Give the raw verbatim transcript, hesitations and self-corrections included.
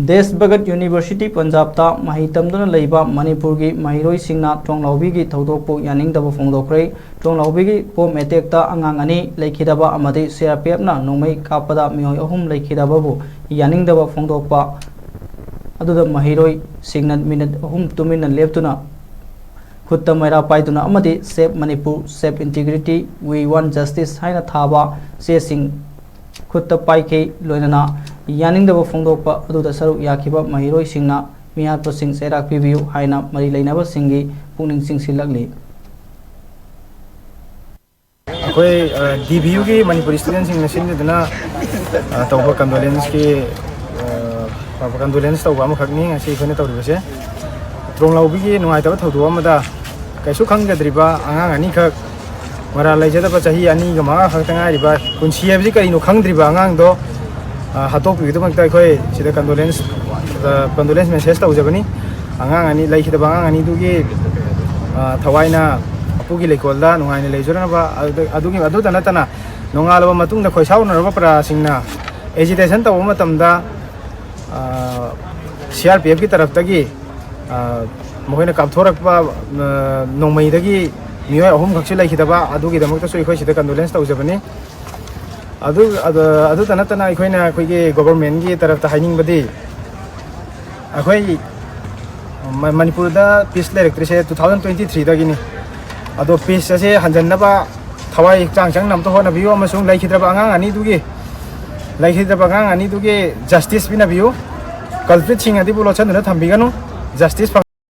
Days Bhagat university ꯄꯟꯖꯥꯕꯇ ꯃꯍꯩ ꯇꯝꯗꯨꯅ ꯂꯩꯕ ꯃꯅꯤꯄꯨꯔꯒꯤ ꯃꯍꯩꯔꯣꯏꯁꯤꯡꯅ ꯇ꯭ꯔꯣꯡꯂꯥꯎꯕꯤꯒꯤ ꯊꯧꯗꯣꯛꯄꯨ ꯌꯥꯅꯤꯡꯗꯕ ꯐꯣꯡꯗꯣꯛꯈ꯭ꯔꯦ꯫ ꯇ꯭ꯔꯣꯡꯂꯥꯎꯕꯤꯒꯤ ꯕꯣꯝ ꯑꯦꯇꯦꯛꯇ ꯑꯉꯥꯡ ꯑꯅꯤ ꯂꯩꯈꯤꯗꯕ ꯑꯃꯗꯤ ꯁꯤ ꯑꯥꯔ ꯄꯤ ꯑꯦꯐꯅ ꯅꯣꯡꯃꯩ ꯀꯥꯞꯄꯗ ꯃꯤꯑꯣꯏ ꯑꯍꯨꯝ ꯂꯩꯈꯤꯗꯕꯕꯨ ꯌꯥꯅꯤꯡꯗꯕ ꯐꯣꯡꯗꯣꯛꯄ ꯑꯗꯨꯗ ꯃꯍꯩꯔꯣꯏꯁꯤꯡꯅ ꯃꯤꯅꯤꯠ ꯑꯍꯨꯝ ꯇꯨꯃꯤꯟꯅ ꯂꯦꯞꯇꯨꯅ ꯈꯨꯠꯇ ꯃꯩꯔꯥ ꯄꯥꯏꯗꯨꯅ ꯑꯃꯗꯤ Save Manipur, Save Integrity, We Want Justice ꯍꯥꯏꯅ ꯊꯥꯕ ꯆꯦꯁꯤꯡ ꯈꯨꯠꯇ ꯄꯥꯏꯈꯤ꯫ ꯂꯣꯏꯅꯅ ꯌꯥꯅꯤꯡꯗꯕ ꯐꯣꯡꯗꯣꯛꯄ ꯑꯗꯨꯗ ꯁꯔꯨꯛ ꯌꯥꯈꯤꯕ ꯃꯍꯩꯔꯣꯏꯁꯤꯡꯅ ꯃꯤꯍꯥꯠꯄꯁꯤꯡ ꯆꯩꯔꯥꯛ ꯄꯤꯕꯤꯌꯨ ꯍꯥꯏꯅ ꯃꯔꯤ ꯂꯩꯅꯕꯁꯤꯡꯒꯤ ꯄꯨꯛꯅꯤꯡ ꯆꯤꯡꯁꯤꯜꯂꯛꯂꯤ꯫ ꯑꯩꯈꯣꯏ ꯗꯤ ꯕꯤ ꯌꯨꯒꯤ ꯃꯅꯤꯄꯨꯔꯤ ꯁ꯭ꯇꯨꯗꯦꯟꯁꯤꯡꯅ ꯁꯤꯟꯗꯨꯅ ꯑ, ꯇꯧꯕ ꯀꯟꯗꯣꯂꯦꯟꯁꯀꯤ ꯀꯟꯗꯣꯂꯦꯟꯁ ꯇꯧꯕ ꯑꯃꯈꯛꯅꯤ ꯉꯁꯤ ꯑꯩꯈꯣꯏꯅ ꯇꯧꯔꯤꯕꯁꯦ꯫ ꯇ꯭ꯔꯣꯡꯂꯥꯎꯕꯤꯒꯤ ꯅꯨꯡꯉꯥꯏꯇꯕ ꯊꯧꯗꯣꯛ ꯑꯃꯗ ꯀꯩꯁꯨ ꯈꯪꯖꯗ꯭ꯔꯤꯕ ꯑꯉꯥꯡ ꯑꯅꯤꯈꯛ, ꯃꯔꯥꯜ ꯂꯩꯖꯗꯕ ꯆꯍꯤ ꯑꯅꯤꯒ ꯃꯉꯥ ꯈꯛꯇ ꯉꯥꯏꯔꯤꯕ, ꯄꯨꯟꯁꯤ ꯍꯥꯏꯕꯁꯤ ꯀꯔꯤꯅꯣ ꯈꯪꯗ꯭ꯔꯤꯕ ꯑꯉꯥꯡꯗꯣ ꯑ, ꯍꯥꯠꯇꯣꯛꯄꯤꯕꯒꯤꯗꯃꯛꯇ ꯑꯩꯈꯣꯏ ꯁꯤꯗ ꯀꯟꯗꯣꯂꯦꯟꯁ ꯀꯟꯗꯣꯂꯦꯟꯁ ꯃꯦꯁꯦꯖ ꯇꯧꯖꯕꯅꯤ꯫ ꯑꯉꯥꯡ ꯑꯅꯤ ꯂꯩꯈꯤꯗꯕ ꯑꯉꯥꯡ ꯑꯅꯤꯗꯨꯒꯤ ꯑ, ꯊꯋꯥꯏꯅ ꯑꯄꯨꯒꯤ ꯂꯩꯀꯣꯜꯗ ꯅꯨꯡꯉꯥꯏꯅ ꯂꯩꯖꯅꯕ꯫ ꯑꯗꯨꯗ- ꯑꯗꯨꯒꯤ ꯑꯗꯨꯇ ꯅꯠꯇꯅ ꯅꯣꯡꯉꯥꯜꯂꯕ ꯃꯇꯨꯡꯗ ꯈꯣꯏꯁꯥꯎꯅꯔꯕ ꯄ꯭ꯔꯖꯥꯁꯤꯡꯅ ꯑꯦꯖꯤꯇꯦꯁꯟ ꯇꯧꯕ ꯃꯇꯝꯗ ꯁꯤ ꯑꯥꯔ ꯄꯤ ꯑꯦꯐꯀꯤ ꯇꯔꯞꯇꯒꯤ ꯑ, ꯃꯈꯣꯏꯅ ꯀꯥꯞꯊꯣꯔꯛꯄ ꯑ, ꯅꯣꯡꯃꯩꯗꯒꯤ ꯃꯤꯑꯣꯏ ꯑꯍꯨꯝꯈꯛꯁꯨ ꯂꯩꯈꯤꯗꯕ ꯑꯗꯨꯒꯤꯗꯃꯛꯇꯁꯨ ꯑꯩꯈꯣꯏ ꯁꯤꯗ ꯀꯟꯗꯣꯂꯦꯟꯁ ꯇꯧꯖꯕꯅꯤ꯫ ꯑꯗꯨ ꯑꯗ- ꯑꯗꯨꯇ ꯅꯠꯇꯅ ꯑꯩꯈꯣꯏꯅ ꯑꯩꯈꯣꯏꯒꯤ ꯒꯣꯕꯔꯃꯦꯟꯒꯤ ꯇꯔꯞꯇ ꯍꯥꯏꯅꯤꯡꯕꯗꯤ ꯑꯩꯈꯣꯏ ꯃ- ꯃꯅꯤꯄꯨꯔꯗ ꯄꯤꯁ ꯂꯩꯔꯛꯇ꯭ꯔꯤꯁꯦ ꯇꯨ ꯊꯥꯎꯖꯟ ꯇ꯭ꯋꯦꯟꯇꯤ ꯊ꯭ꯔꯤꯗꯒꯤꯅꯤ꯫ ꯑꯗꯣ ꯄꯤꯁ ꯑꯁꯦ ꯍꯟꯖꯟꯅꯕ ꯊꯋꯥꯏ ꯍꯛꯆꯥꯡ ꯆꯪꯅ ꯑꯝꯇ ꯍꯣꯠꯅꯕꯤꯌꯨ ꯑꯃꯁꯨꯡ ꯂꯩꯈꯤꯗ꯭ꯔꯕ ꯑꯉꯥꯡ ꯑꯅꯤꯗꯨꯒꯤ ꯂꯩꯈꯤꯗ꯭ꯔꯕ ꯑꯉꯥꯡ ꯑꯅꯤꯗꯨꯒꯤ ꯖꯁꯇꯤꯁ ꯄꯤꯅꯕꯤꯌꯨ꯫ ꯀꯜꯄ꯭ꯔꯤꯠꯁꯤꯡ ꯑꯗꯨꯕꯨ ꯂꯣꯠꯁꯤꯟꯗꯨꯅ ꯊꯝꯕꯤꯒꯅꯨ꯫ ꯖꯁꯇꯤꯁ